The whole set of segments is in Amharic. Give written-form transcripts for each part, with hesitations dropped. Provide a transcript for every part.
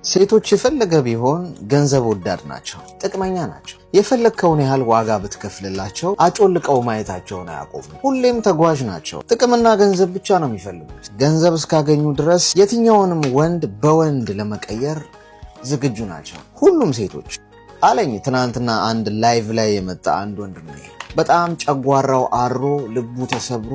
ሴቶች የፈለገ ቢሆን ገንዘብ ወዳድ ናቸው፣ ጥቅመኛ ናቸው። የፈለግከውን ያህል ዋጋ ብትከፍልላቸው አጮልቀው ማየታቸውን አያቆሙም። ሁሌም ተጓዥ ናቸው። ጥቅምና ገንዘብ ብቻ ነው የሚፈልጉት። ገንዘብ እስካገኙ ድረስ የትኛውንም ወንድ በወንድ ለመቀየር ዝግጁ ናቸው። ሁሉም ሴቶች አለኝ። ትናንትና አንድ live ላይ የመጣ አንድ ወንድም ነው። በጣም ጨጓራው አሮ፣ ልቡ ተሰብሮ፣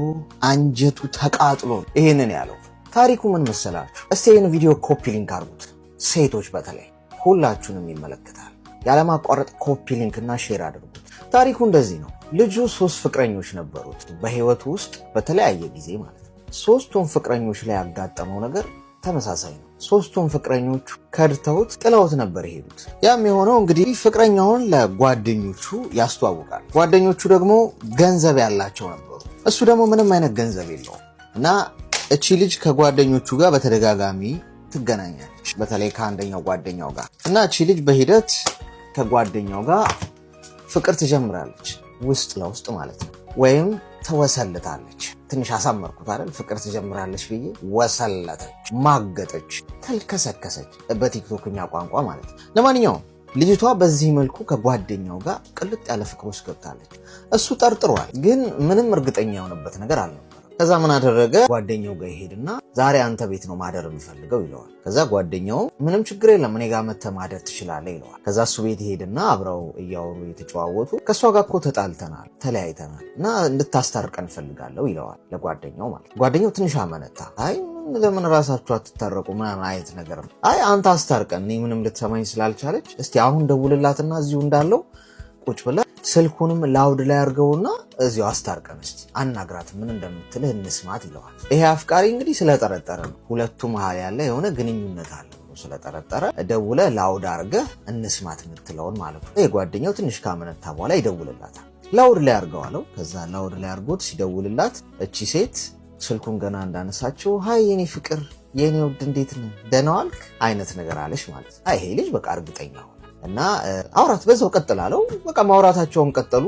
አንጀቱ ተቃጥሎ ይሄንን ያለው። ታሪኩ ምን መሰላችሁ? እስቲ ይህን ቪዲዮ copy link አድርጉት። ሴቶች በተለይ ሁላችሁንም ይመለከታል። ያለማቋረጥ copy link እና share አድርጉት። ታሪኩ እንደዚህ ነው። ልጁ ሶስት ፍቅረኞች ነበሩት በህይወቱ ውስጥ በተለያየ ጊዜ ማለት ነው። ሶስቱም ፍቅረኞች ላይ ያጋጠመው ነገር ተመሳሳይ ነው። ሶስቱም ፍቅረኞቹ ከድተውት ጥለውት ነበር የሄዱት። ያም የሆነው እንግዲህ ፍቅረኛውን ለጓደኞቹ ያስተዋውቃል። ጓደኞቹ ደግሞ ገንዘብ ያላቸው ነበሩ። እሱ ደግሞ ምንም አይነት ገንዘብ የለውም እና እቺ ልጅ ከጓደኞቹ ጋር በተደጋጋሚ ትገናኛለች፣ በተለይ ከአንደኛው ጓደኛው ጋር። እና እቺ ልጅ በሂደት ከጓደኛው ጋር ፍቅር ትጀምራለች፣ ውስጥ ለውስጥ ማለት ነው፣ ወይም ትወሰልታለች። ትንሽ አሳመርኩት አይደል? ፍቅር ትጀምራለች ብዬ ወሰለተች፣ ማገጠች፣ ተልከሰከሰች በቲክቶክኛ ቋንቋ ማለት ነው። ለማንኛውም ልጅቷ በዚህ መልኩ ከጓደኛው ጋር ቅልጥ ያለ ፍቅር ውስጥ ገብታለች። እሱ ጠርጥሯል፣ ግን ምንም እርግጠኛ የሆነበት ነገር አልነበረም። ከዛ ምን አደረገ? ጓደኛው ጋር ይሄድና ዛሬ አንተ ቤት ነው ማደር የምፈልገው ይለዋል። ከዛ ጓደኛው ምንም ችግር የለም፣ እኔ ጋር መተህ ማደር ትችላለህ ይለዋል። ከዛ እሱ ቤት ይሄድና አብረው እያወሩ እየተጨዋወቱ ከእሷ ጋር እኮ ተጣልተናል፣ ተለያይተናል እና እንድታስታርቀን እፈልጋለሁ ይለዋል ለጓደኛው ማለት። ጓደኛው ትንሽ አመነታ። አይ ለምን ራሳችሁ አትታረቁ ምናምን አይነት ነገር ነው። አይ አንተ አስታርቀን፣ እኔ ምንም ልትሰማኝ ስላልቻለች እስቲ አሁን ደውልላትና እዚሁ እንዳለው ቁጭ ብለህ ስልኩንም loud ላይ አድርገውና እዚሁ አስታርቀን እስቲ አናግራት፣ ምን እንደምትልህ እንስማት ይለዋል። ይሄ አፍቃሪ እንግዲህ ስለጠረጠረ ነው፣ ሁለቱ መሀል ያለ የሆነ ግንኙነት አለ ብሎ ስለጠረጠረ ደውለህ loud አድርገህ እንስማት የምትለውን ማለት ነው። ይሄ ጓደኛው ትንሽ ካመነታ በኋላ ይደውልላታል። Loud ላይ አድርገው አለው። ከዛ loud ላይ አድርጎት ሲደውልላት እቺ ሴት ስልኩን ገና እንዳነሳችው "Hi የኔ ፍቅር፣ የኔ ውድ፣ እንዴት ነህ፣ ደህና ዋልክ?" አይነት ነገር አለች ማለት ነው። ይሄ ልጅ በቃ እርግጠኛ ሆነ እና አውራት በዛው ቀጥል አለው። በቃ ማውራታቸውን ቀጠሉ።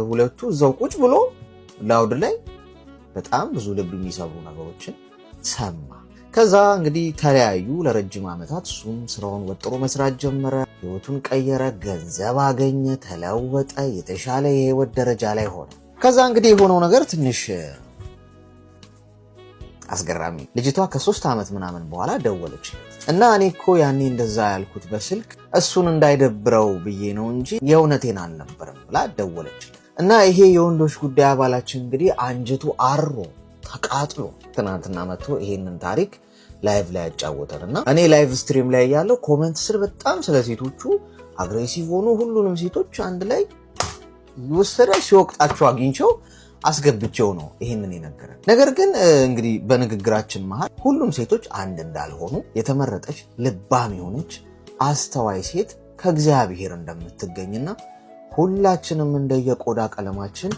ሁለቱ እዛው ቁጭ ብሎ loud ላይ በጣም ብዙ ልብ የሚሰብሩ ነገሮችን ሰማ። ከዛ እንግዲህ ተለያዩ ለረጅም ዓመታት። እሱም ስራውን ወጥሮ መስራት ጀመረ። ህይወቱን ቀየረ፣ ገንዘብ አገኘ፣ ተለወጠ፣ የተሻለ የህይወት ደረጃ ላይ ሆነ። ከዛ እንግዲህ የሆነው ነገር ትንሽ አስገራሚ። ልጅቷ ከ3 ዓመት ምናምን በኋላ ደወለችለት እና እኔ እኮ ያኔ እንደዛ ያልኩት በስልክ እሱን እንዳይደብረው ብዬ ነው እንጂ የእውነቴን አልነበረም ብላ ደወለችለት። እና ይሄ የወንዶች ጉዳይ አባላችን እንግዲህ አንጀቱ አሮ ተቃጥሎ ትናንትና መጥቶ ይሄንን ታሪክ live ላይ ያጫወተን እና እኔ live stream ላይ ያለው comment ስር በጣም ስለ ሴቶቹ aggressive ሆኖ ሁሉንም ሴቶች አንድ ላይ ወሰደ ሲወቅጣቸው አግኝቸው አስገብቼው ነው ይሄንን የነገረን። ነገር ግን እንግዲህ በንግግራችን መሀል ሁሉም ሴቶች አንድ እንዳልሆኑ፣ የተመረጠች ልባም የሆነች አስተዋይ ሴት ከእግዚአብሔር እንደምትገኝና ሁላችንም እንደየቆዳ ቀለማችን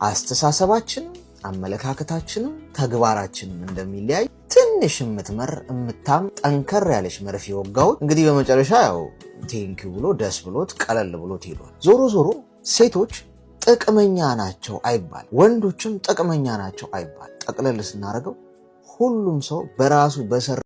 አስተሳሰባችንም አመለካከታችንም ተግባራችንም እንደሚለያይ ትንሽ የምትመር የምታም ጠንከር ያለች መርፌ ወጋሁት። እንግዲህ በመጨረሻ ያው thank you ብሎ ደስ ብሎት ቀለል ብሎት ሄዷል። ዞሮ ዞሮ ሴቶች ጥቅመኛ ናቸው አይባል፣ ወንዶችም ጥቅመኛ ናቸው አይባል። ጠቅለል ስናደርገው ሁሉም ሰው በራሱ በሰራ